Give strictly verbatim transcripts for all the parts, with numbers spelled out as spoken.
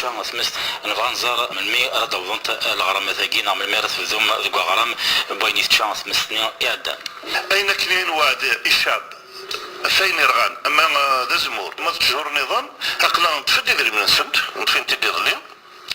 Tmest, nebɣa nẓer melmi ara d-awḍent leɣramat-agi, neɣ melmi ara tebdum deg uɣram n wayen i tečča tmest-nni iɛeddan. Ayen akken i newɛed i ccɛeb, ɣef ayen irɣan, ama, eh, d azemmur, ma d ttjur nniḍen, aql-aɣ neṭṭef-d idrimen-nsent, neṭṭef-int-id iḍelli.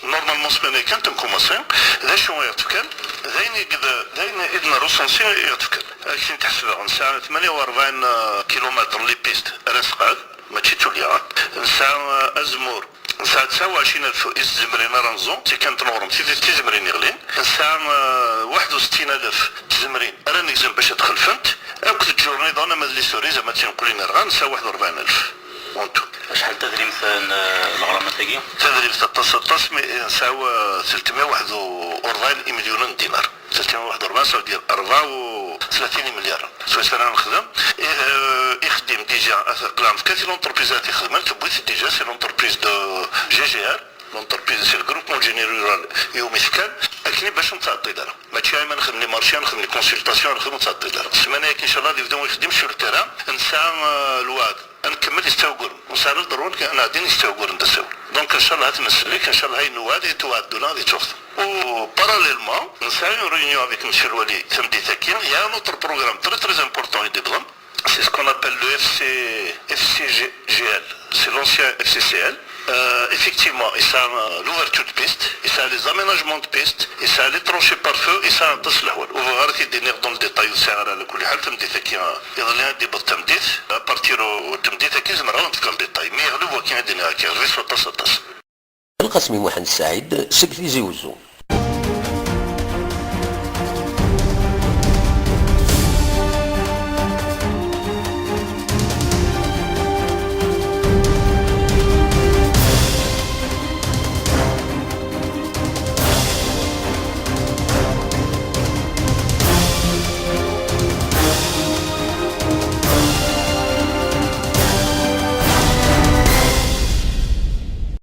Normalement, ssmana kan tenkumaṣi. D acu i ɣ-d-fkan? D ayen i d, d ayen i d-nerresensi i ɣ-d-fkan. Akken i t-ḥesbeɣ, nesɛa tmanya u rebɛin kilumetr n les pistes ara nseqɛed, mačči d tulya. Nesɛa, eh, azemmur, nesɛa tesɛa u ɛecrin alef i s-tzemrin ara nẓu, d tikkelt n uɣrum, tid d tizemrin yeɣlin. Nesɛa, eh, waḥed u settin alef tzemrin ara negzem bac ad xelfent, akked ttjur nniḍen ama d les cerises ama d tineqlin irɣan, nesɛa waḥed u rebɛin alef. En tout. Acḥal tadrimt n, eh, leɣramat-agi? Tadrimt aṭas, aṭas, mi nesɛa, eh, tletmya waḥed u rebɛin imelyunen n dinar. Tletmya waḥed u rebɛin, ça veut dire rebɛa u tlatin imelyaren. Swayes ara nexdem. Eh, ixeddim déjà, aql-aɣ nefka-t i l'entreprise ara t-ixedmen, tewwi-t déjà, c'est l'entreprise de G G R. L'entreprise, c'est le groupement général iwumi tefkan, akken i bac ur nettɛeṭṭil ara. Mačči ay ma nexdem les marchés, nexdem les consultations, nexdem ur nettɛeṭṭil ara. Ssmana-agi, inchallah, ad yebdu ixeddim sur le terrain. Nesɛa, euh, lweɛd ad nkemmel istawguren. Nesɛa lḍerur ad nɛeddi istawguren d asawen. Donc, inchallah, ad t-nsellek, inchallah, ayen newɛed, ad yettwaɛeddu, ad yettwaxdem. U parallèlement, nesɛa une réunion avec Monsieur Lwali tameddit-agi. Il y a un autre programme très, très important i d-iwḍen. C'est ce qu'on appelle le F C, F C G L. C'est l'ancien F C C L. Euh, effectivement, il y a, euh, l'ouverture de piste, il y a les aménagements de piste, il y a les tranchées par feu, il y a aṭas n leḥwal. Ur bɣiɣ ara ad t-id-iniɣ dans le détail, ur sɛiɣ ara, ɛla kulli ḥal, tameddit-agi, euh, iḍelli ad d-iwweḍ tameddit, à partir n tameddit-agi, zemreɣ ad am-d-fkeɣ le détail. Mi yeɣleb wakken ad d-iniɣ akka, rɣis waṭas, aṭas. Lqasmi Muḥend Saɛid seg Tizi Wezzu.